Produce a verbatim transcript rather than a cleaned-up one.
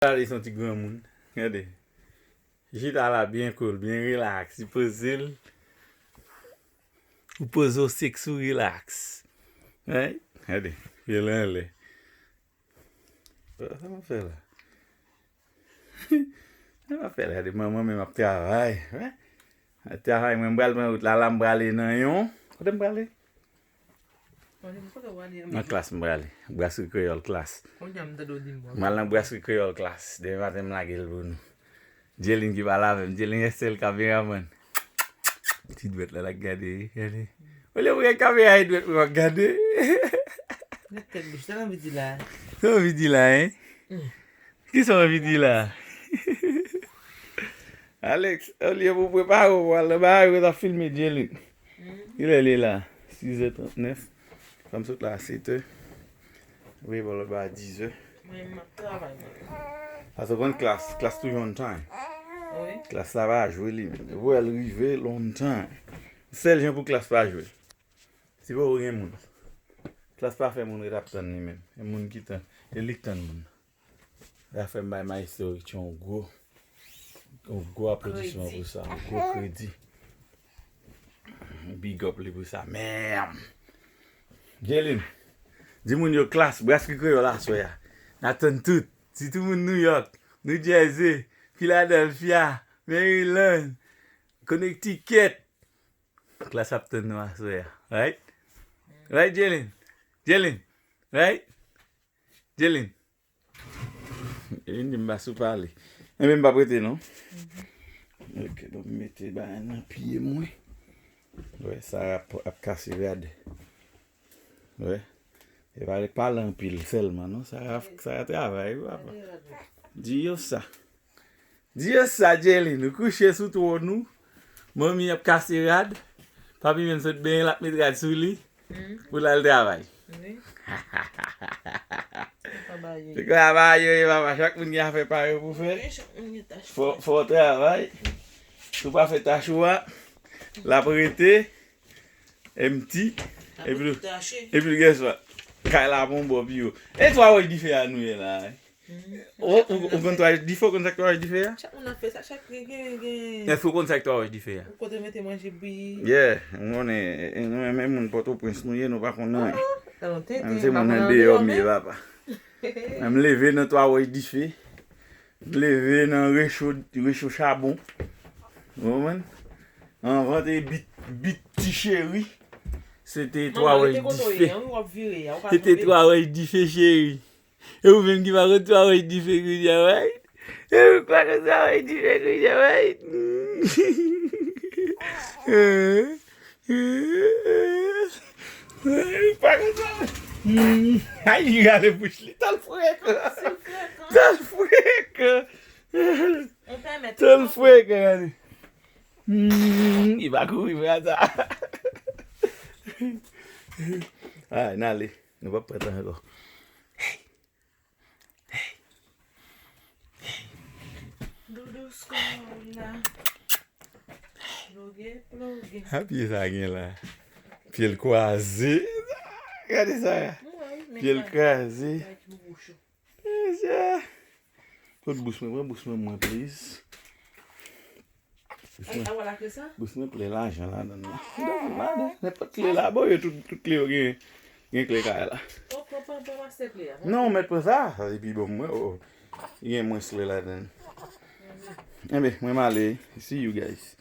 Gade son ti granmoun. Gade. Chita la byen cool, byen relax. Li poze l. Ou poze w sexy, ou relax. Right? Gade. Pye l anlè. Sa m ap fè la? Sa m ap fè la? Gade manman menm ap travay. Right? Ap travay, mwen m pral pran wout la, la m prale nan yon. Kote m prale? Nan klas m prale. Brasri Kreyòl klas. M al nan Brasri Kreyòl klas. Demen maten m lage l pou nou. Jelin ki pale avè m. Jelin se sèl kameramann. Ti dwèt la l ap gade, wi, gade. Olye pou gen kamera e dwèt mwen w ap gade. Gad tèt bouch, sa l anvi di la. Sa w anvi di la, en? Kisa w anvi di la? Alex, olye pou prepare w pou al nan bagay, ou t ap filme Jelin. Kilè li la? Sis è trannèf. Fò m sot la a sèt è. Wi, bon, lòt ba a dis è. Mwen, m ap travay, mwen. Paske w konn klas, klas toujou on time. Wi. Klas la pa jwe li menm. Pou el rive lontan. Sèl jan pou klas pa jwe. Si pa w gen moun. Klas pa fè moun ret ap tann li menm. E moun ki tann, e li k tann moun. Sa fè m bay Maestro Richie yon gwo, yon gwo aplodisman pou sa, yon gwo kredi. Big up li pou sa. Men, Jelin, di moun yo klas, Brasri Kreyòl aswè a. N atann tout. Sitou moun New York, New Jersey, Philadelphia, Maryland, Connecticut. Klas ap tann nou aswè a. Right? Right, Jelin? Jelin? Right? Jelin? Jelin di m pa sou pale. Enben, m p ap rete non. Ok, bon, m mete bagay nan pye mwen. Wè, Sara ap, ap kase rad. Wè. E pa pale anpil sèlman non. Sara, Sara travay, wi, papa. Di yo sa. Di yo sa, Jelin, ou kouche sou twòn ou. Manmi ap kase rad. Papi menm sot benyen, l ap met rad sou li. Pou l al travay. Wi. Se travay yo ye, papa. Chak moun gen afè pa yo pou fè. Wi, chak moun gen tach. Fò, fò w travay. Si w pa fè tach ou a, l ap rete empty. Epi, epi guess what? Kay la ap yon bò pi wo. E twa wòch dife a nou ye la, wi. Ou, ou, ou konn twa wòch dife, ou konn sa k twa wòch dife a? Chak moun ap fè sa, chak gen, gen, gen. Èske ou konn sa k twa wòch dife a? Ou kote mete manje bouyi. Yeah, m konnen, e, e, nou menm moun Pòtoprens nou ye, nou pa konn anyen. Ah, sa lontan. Menm se moun andeyò m ye, papa. M leve nan twa wòch dife. M leve nan recho, recho chabon. Ou konprann? Anvan te bit, bit ti cheri. Se te twa wòch dife. Se te twa wòch dife, cheri. E ou menm ki pa konn twa wòch dife kounye a, right? E ou pa konn twa wòch dife kounye a, right? Pa konn twa. Ay, li rale bouch li. Tèl frekan. Tèl frekan. Tèl frekan, gade. Li pa kouri, frè sa. Ay, n ale. Nou p ap pran tan ankò. Doudou Scola. Ploge, ploge. A pye sa gen la. Pye l kwaze. Gade sa. Pye l kwaze. Mesye. Kot bous mwen? Pran bous mwen, mwen, please. Bous mwen. Bous mwen plen lajan ladan l la. Ladan, nenpòt kle la. Bon, yo tout, tout kle yo gen, gen kle kay la. Non, ou mèt pran sa. Sa se pi bon mwen. Oh. Gen mwens kle ladan l. Enben, mwen m ale. See you guys.